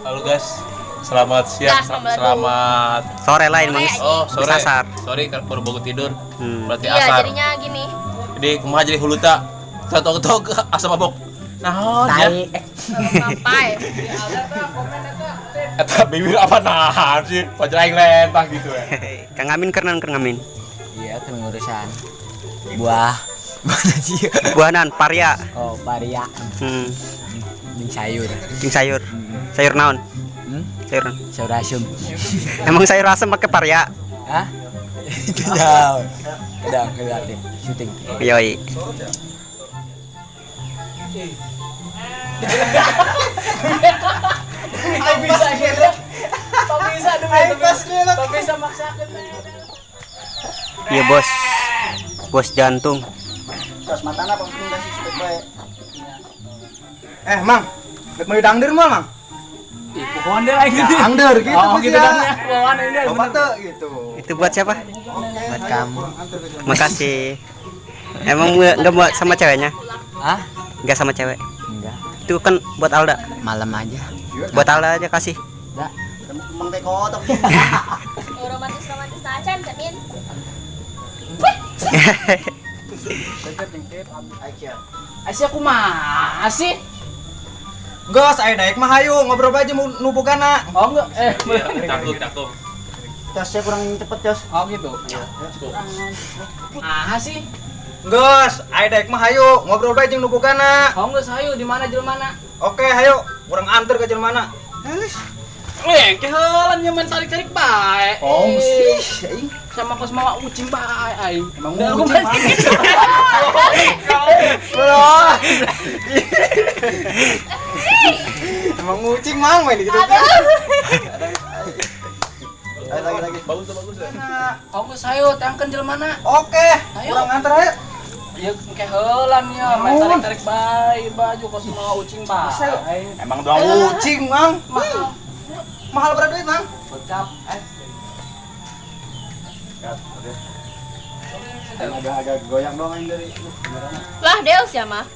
Halo guys. Selamat siang, Dah, selamat selamat Sore lain Sore, mang. anjing. Oh, sore. Sasar. Sorry kan baru bangun tidur. Berarti Iya, asar. jadinya gini. Jadi kumaha jadi huluta. Tok-tok asa mabok. Naon ya? Tai. Sampai. Eta bibir apa nahan sih? Pacar aing lentah gitu ya. Kang Amin kernan Kang Amin. Iya, kan ngurusan buah. Buah sih. Buahan paria. Oh, paria. Jeung sayur. Jeung sayur. Sayur naon? Hmm? Sayur naon? Sayur asem. Emang sayur asem pakai paria? Hah? Tidak. Udah, udah deh. Syuting. Yoi. Bisa gitu. Bisa demi bisa maksakeun. Iya bos. Bos jantung. Terus matana apa penting kasih supet bae. Eh, Mang. Rek meuli dangdir moal, Mang? Ih, pohon deh lagi. Dangdir gitu. Oh, gitu ya. kan ya. Bawaan ini. Loba teu gitu. Itu buat siapa? Buat kamu. Makasih. Emang nggak buat sama ceweknya? Hah? Nggak sama cewek. Enggak. Itu kan buat Alda. Malam aja. Buat Alda aja kasih. Enggak. Mang teh kotok. Oh, romantis-romantis acan, Min. Asih aku mah sih. Gos, ayo daek mah hayu ngobrol aja nu bogana. Oh enggak, eh. Iya, cakung, cakung. Tasnya kurang cepet, Jos. Oh gitu. Ah sih. Gos, ayo daek mah hayu ngobrol bae jeung nu bogana. Oh enggak hayu di mana jelema? Oke, hayu urang anter ke jelema. Eh, kehelan nyemen tarik-tarik bae. Oh, sih, aing. Sama kos mawa ucing bae aing. Emang Udah, ucing, aku Mang. Emang ngucing Mang main gitu. Ayo lagi lagi. Bagus tuh, bagus ya. Oh geus hayu tangkeun jelema. Oke, Ayo. urang anter hayu. Ya kehelan ya main tarik-tarik bae baju kos mawa ucing bae. Emang doang ucing, Mang. Mahal. Mahal berapa duit, Mang? Gocap. Agak-agak goyang doang yang dari Lah, Deus ya mah.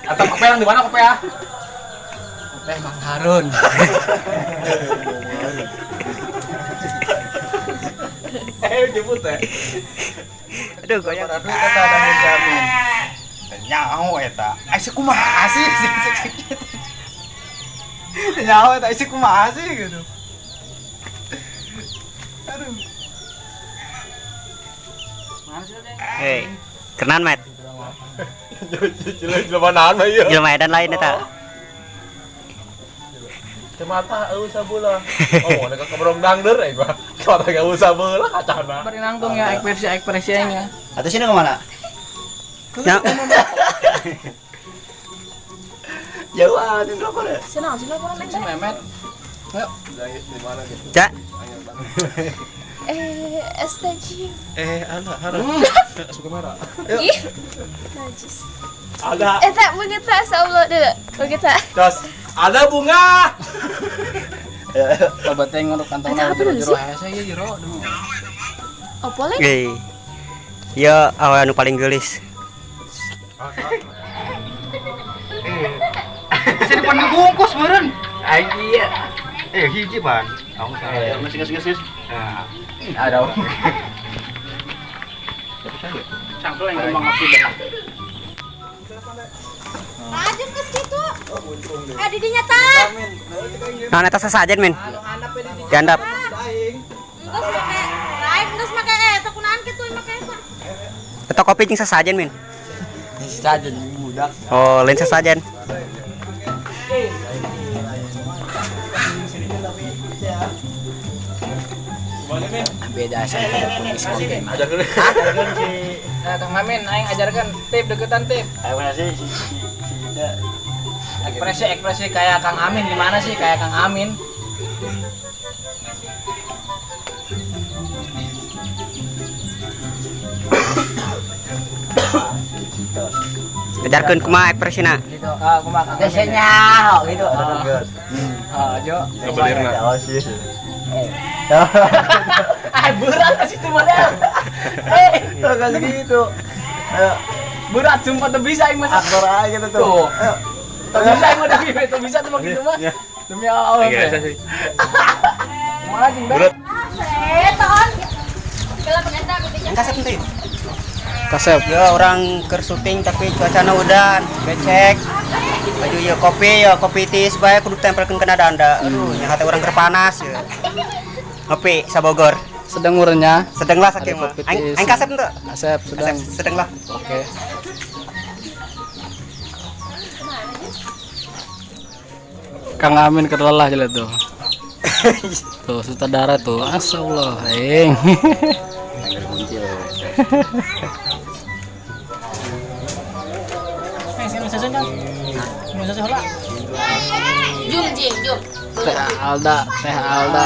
Atau kopi yang di mana kopi ya? Kopi Mang Harun. Eh, jemput ya. Aduh goyang. Berapa duit eta ada yang jamin. Nyaho eta. Ai sih kumaha sih? Nyaho eta isi kumaha sih gitu. Aduh. Hei. Kernan met. Jelema naon mah ieu? Jelema edan lain eta. Kacamata eueuh sabeula. Oh, mereka kebrong dangder eh gua. Kacamata gak usah sabeula kacana. Bari nangtung ya ekspresi-ekspresinya. Atau sini kemana? Ya. Jauh ah, di rokok deh. Senang, senang kurang Si Mehmet. Ayo. Cak. Eh, STG. Eh, anak, anak. Suka merah. Ih. Najis. Ada. Eh, tak begitu Allah dulu. Begitu. Jos. Ada bunga. Obat teh nguruk kantong Ada apa dulu jero sih? hese ieu jero. Oh, boleh? Hei. Ya awe anu paling geulis. Sini pan dibungkus meureun. Ai iya. Eh, hiji pan. Kamu salah. Masih geus geus. Nah, Ada. Cangkel yang ngomong ngopi dah. Lanjut ke situ. Eh, didinya tah. Naon eta sasajen min? Gandap. Enggeus make lain enggeus make eta kunaan kitu make eta. Eta kopi jeung sasajen min. Saja budak. Oh, lain sasajen. Beda sama pada kumis kopi mah. Ajar dulu. Nah, Kang Amin, aing ajarkan tip deketan tip. Ayo mana sih si si si Ida. Ekspresi ekspresi kayak Kang Amin gimana sih kayak Kang Amin? Ajarkeun kumaha ekspresina. Gitu. Ah, kumaha Kang Amin? Biasanya gitu. Ah, Jo. Ngebelirna. Oh sih. Ah, berat ke situ model. Eh, Terus gitu. Ayo, berat sumpah tuh bisa aing masa. aktor aja gitu tuh. Tuh. Ayo. Teu bisa mah demi teu bisa tuh mah kitu mah. Demi Allah. Biasa sih. Kumaha jeung beres? Seton. Segala pengenta betinya. Kasep teh. Kasep. Ya orang keur syuting tapi cuacana udan, becek. Baju ya kopi tiis bae kudu tempelkeun kana danda. Aduh, nya hate urang keur panas ya. Ngopi sabogor. Sedang urangnya. Sedang lah sakieu Ada mah. kopi Aing tiis. aing kasep henteu? Kasep sedang. Kasep sedang lah. Oke. Kang Amin kerlelah jelas tuh. Tuh sutradara tuh, asallah, aing. Jum jing jum. Teh Alda, Teh Alda.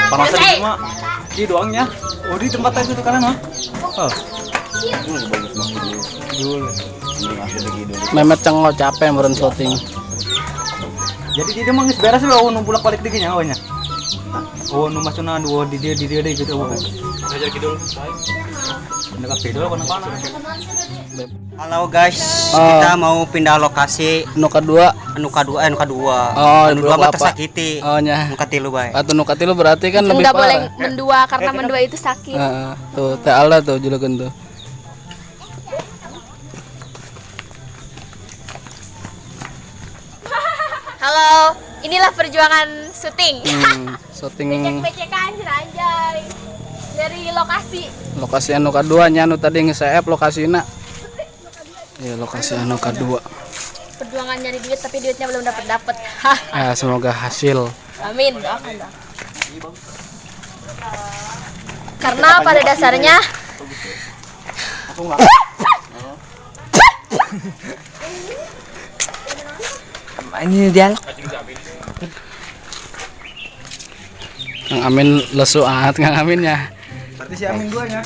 Panas di rumah. Di doangnya. Oh, di tempat itu tuh kanan mah. Oh. Memet cengo capek meureun syuting. Jadi dia mah geus beres we nu bolak-balik deui nya nya. Oh, nu masuna dua di dia deh gitu. Belajar kidul. Ndek kidul kana kana. Halo guys, kita mau pindah lokasi Nu kadua. anu kadua, anu kadua. Oh, anu dua dua mah kelapa. tersakiti. Oh nya. Nu katilu bae. Atau nu katilu berarti kan lebih Enggak boleh parah. mendua karena mendua itu sakit. Heeh, tuh Teh Alda tuh julukeun tuh. Halo, inilah perjuangan syuting. Syuting Becek-becekan anjay. Dari lokasi. lokasi anu kadua nya anu tadi nge-save lokasina. Ya lokasi anu kadua. Perjuangan nyari duit tapi duitnya belum dapat-dapat. Ya semoga hasil. Amin, doakan doakan. Karena pada dasarnya Ini dia. Kang Amin lesu amat Kang Amin ya. Berarti si Amin duanya.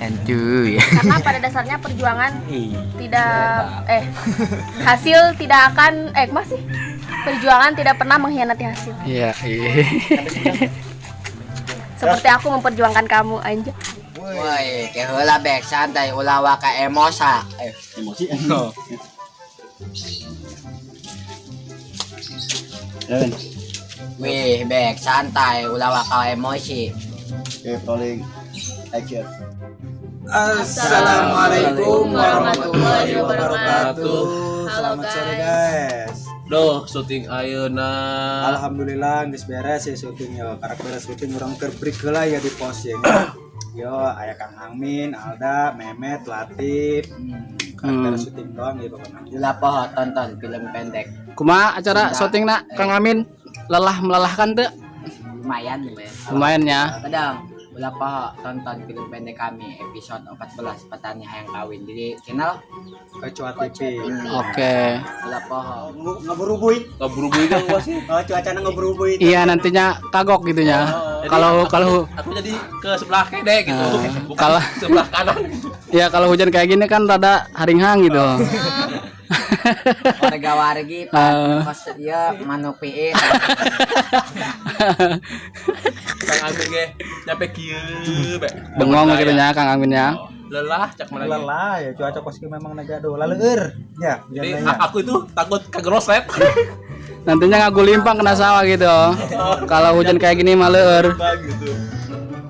karena pada dasarnya perjuangan tidak hasil tidak akan masih perjuangan tidak pernah mengkhianati hasil. Iya, iya. Seperti aku memperjuangkan kamu anjay. Woi, ke heula bek santai ulah waka emosa. Emosi. Wih, bek santai ulah waka emosi. Oke, rolling. Action. Assalamualaikum warahmatullahi wabarakatuh. Halo, Selamat sore guys. guys. Duh, syuting ayeuna. Alhamdulillah geus beres ya syutingnya. Karak beres syuting urang keur break heula ya di pos ya. Yo, aya Kang Amin, Alda, Memet, Latif. Karak beres syuting doang ya pokoknya. Ulah poho tonton film pendek. Kumaha acara syuting nak Kang Amin? Lelah melelahkan teu? Lumayan, lumayan. Lumayan ya. Kadang ulah poho tonton film pendek kami episode 14 Petani Hayang Kawin di channel Kecoa TV. Oke. ulah poho. Ngaburubuy. Ngaburubuy kan gua sih. Oh, cuacana ngaburubuy. Iya nantinya kagok gitu ya. Kalau kalau Aku jadi ke sebelah kene gitu. Bukan Kalau sebelah kanan. ya kalau hujan kayak gini kan rada haringhang gitu. Warga-wargi kos ieu manuk piit. Kang Amin ge nyampe kieu be. Bengong gitu nya Kang Amin ya. Lelah cak mana ge. Lelah ya cuaca kos kieu memang naga do laleur. Ya, Jadi hujan aku itu takut kageroset. Nantinya ngagulimpang kena sawah gitu. Kalau hujan kayak gini mah leur. Gitu.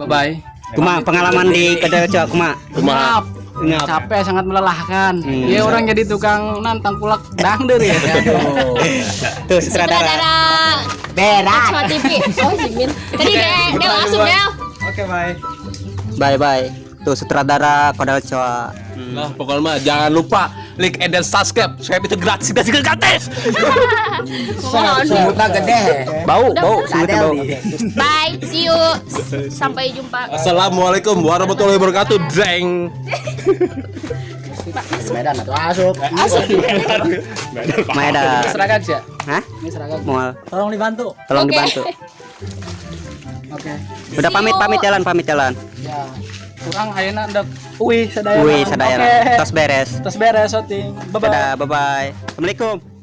Bye bye. Kumaha pengalaman di kedai Coa kumaha? Maaf. Capek sangat melelahkan. Ya orang jadi tukang nantang kulak dangdeur ya. Aduh. Tuh sutradara. Berat. Kecoa TV. Oh, Jimin. Tadi Del langsung Del. Oke, bye. Bye bye. Tuh sutradara Kodal Coa. Nah, pokoknya mah jangan lupa like and then subscribe. Subscribe itu gratis, gratis, gratis. Sumutna gede. Bau, bau, semutnya bau. Bye, see you. Sampai jumpa. Assalamualaikum warahmatullahi wabarakatuh. Dreng. Medan atau asup. Maeda. Seragam sih ya? Hah? Ini seragam. Moal. Tolong dibantu. Tolong Oke. dibantu. Oke. Udah pamit, pamit jalan, pamit jalan. Ya. Kurang ayeuna ndek uih sadayana. Wih, sadayana. Oke. Tos beres. Tos beres syuting. Bye bye. Dadah, bye bye. Assalamualaikum.